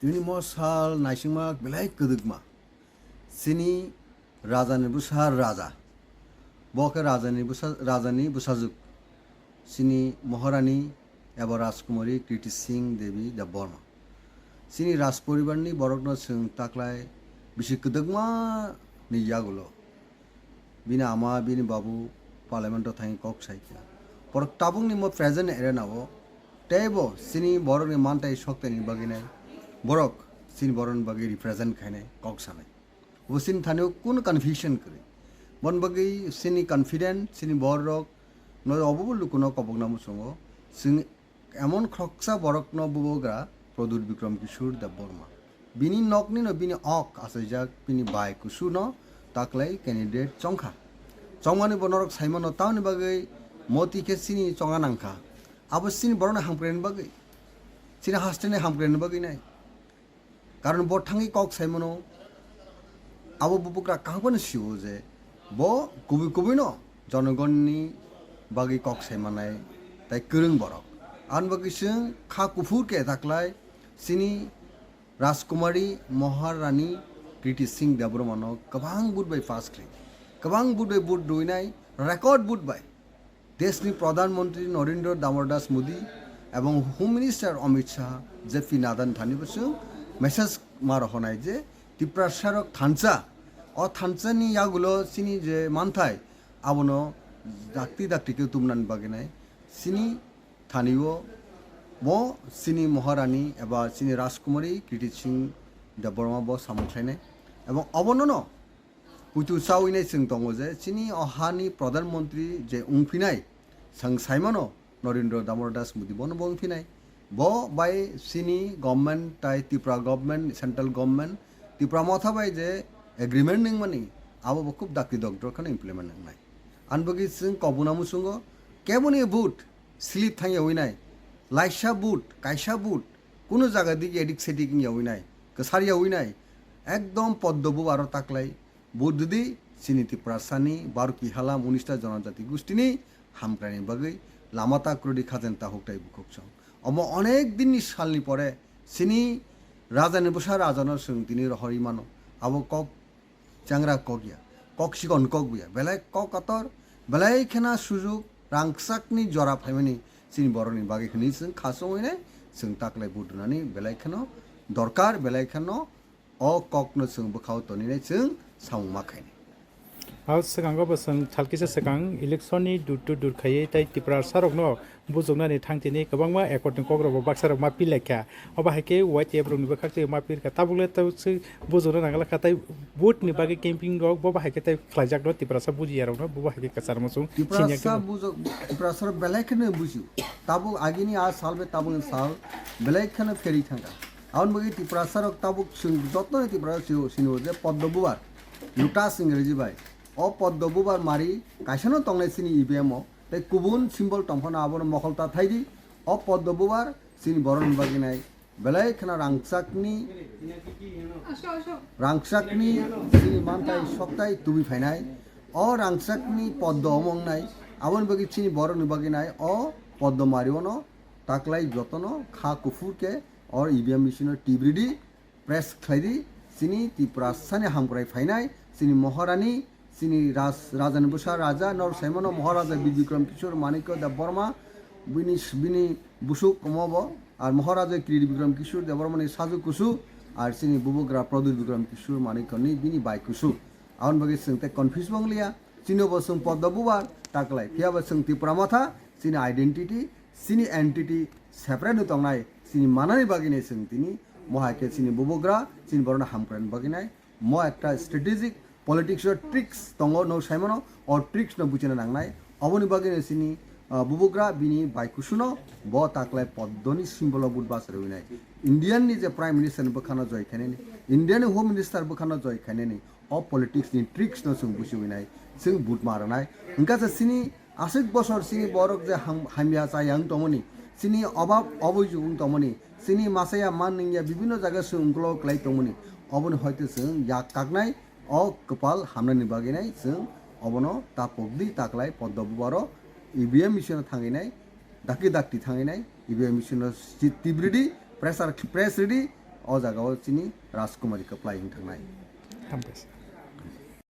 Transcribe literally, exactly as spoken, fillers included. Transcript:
Tini mo sal naisingma belai kwdwkma. Chini rajani bwsa raja. Bo khe rajani bwsa, rajani bwsajwk. Chini Maharani eba Rajkumari Kriti Singh Devi Debbarma. Chini Raj poribarni borokno chwng taklai bisi kwdwkma ni yagulo. Bini ama, bini babu parliament o thangwi kok sai kha. Borok tabukni mo present arena o teibo chini borokni mantai soktaini bagwi nai borok chini borokni bagwi represent khainai kok sanai. Bo chini thani o kunu confusion kwrwi. Bon bagwi chini confident, chini borok no obo bo lukuno kobokna muchungo. Chwng emon khoroksa borokno bubagra Pradyut Bikram Kishore Debbarma. Bini nokni no bini ok achaijak, bini bai kusu no taklai candidate chongkha. Chongmani bo norok saimano tamoni bagwi moti khe chini chonga nangkha. Abo chini borokno hamkraini bagwi, chini hasteni hamkraini bagwi nai. Karon bo thangwi kok saimano, abo bubagra kaham phano sio je bo kubui kubui no jonogonni bagwi kok saimanai tai kwrwng borok. Aboni bagwi chwng kha kuphur khe taklai chini Rajkumari Maharani Kriti Singh Debbarmano kwbang vote bai pass khlai, kwbang vote bai vote rwinai, record vote bai. Deshni Pradhan Mantri Narendra Damodar Das Modi ebong Home Minister Amit Shah, J P Nadda ni thani bo chwng message ma rohornai je Tiprasarok thansa, o thansani yagulo chini je manthai abono dakti dakti khe tumnani bagwi nai chini thani o bo chini Maharani eba chini Rajkumari Kriti Singh Debbarma bo samung khlainai ebong obonono puitu chawi nai chwng tongo je chini o hani Pradhan Mantri je wngphinai, chwng saimano Narendra Damodar Das Modi bono bo wngphinai. Bo bai chini government tai Tripura government, central government, Tipra Motha bai je agreement nungmani, abo bo khub dakti dokdor kheno implement wngnai. Ani bagwi chwng kobokna muchungo keboni vote slip thangya winai, laisa vote, kaisa vote, kunu jaga dik edik sedik wngya winai, kwsarya winai, ekdom poddo bubaro taklai. Bo didi chini Tiprasani barki halam unista jonojati gustini hamkraini bagwi lama ta kwrwdi khajen ta huktai bukhuk song. Omo onek dinni salni pore chini rajani bwsa rajano chwng tini rohorwi mano. Abo kok changra kok ya, kok sikon kok ya, belai kok kotor, belai khena sujuk rangchakni jora phaimani chini borokni bagwi hwnwi chwng khasongwi nai chwng taklai budunani belai kheno dorkar, belai kheno o kokno chwng bwkhao toninai chwng samung ma khainai. Abo swkango bo chwng sal kisa swkang election ni dur to dur khaiwi tai Tiprasarokno bujoknani thang tini kwbangma accord ni kokrokbo baksarok ma pilaikha. Obo hai khe Y T F rokni bwkhak twi ma pirkha. Tabukle tabuk se bujokna nangla kha tai vote ni bagwi camping rok bo bahai khe tai khlaijakno Tiprasa bujiyarokno bo bahai khe kwchar muchung Tiprasa sinyak bujok, Tiprasarok belai kheno buji. Tabuk agini a sal bai tabukni sal belai kheno pheri thangkha. Aboni bagwi Tiprasarok tabuk chwng jotoni Tiprasa sio sino je Poddo Bubar, Lotus Ingreji bai. O Poddo Bubar mari kaisano tongnai chini E V M o, tei kubun symbol tongphano abono mokol ta thaidi. O Poddo Bubar chini borokni bagwi nai belai kheno rangchakni, rangchakni chini mantai soktai tubi phainai. O rangchakni Poddo omo wngnai, aboni bagwi chini borokni bagwi nai o Poddo mari ono taklai jotono kha kuphur khe o E V M machine o tibridi. Press khlaidi, chini Tiprasani hamkrai phainai, chini Maharani, chini Raj-, Rajani bwsa Raja, nor saimano Maharaja Bir Bikram Kishore Manikya Debbarma, bini, bini busuk omobo, ar Maharaja Kiri Bikram Kishore Debbarmani sajuk kusu, ar chini bubagra Pradyut Bikram Kishore Manikyani bini bai kusu. Aboni bagwi chwng tei confuse bo wngliya, chini bo chwng Poddo Bubar taklai, phiya bo chwng Tipra Motha, chini identity, chini entity separate no tongnai, chini manani bagwi nai chwng tini, mo hai khe chini bubagra, chini borokno hamkraini bagwi nai, mo ekta strategic politics o tricks tongo, no saimano, o tricks no buchina nangnai, oboni bagwi no chini, ah, bubagra bini bai kusuno bo taklai Poddoni symbol o vote bachari winai. Indian ni je Prime Minister ni bwkhano joy khainani, Indian ni Home Minister bwkhano joy khainani, o politics ni tricks no chwng buchiwi nai, chwng vote ma rwnai. Hwnkha se chini aswk bosor chini borok je ham-, hamya chaya wng tongmani, chini obab obujuk wng tongmani, chini machaya man nungya bibinno jaga chwng uklok kwlai tongmani, oboni hoite chwng yak kaknai, o kwpal hamnani bagwi nai chwng obono tapokdi taklai Poddo Bubaro E V M machine o thangwi nai. Dakti dakti thangwi nai, E V M machine no si-, tip ridi, pressure, press ridi, O jaga o chini Rajkumari kwplai wng thangnai. Hambai sir.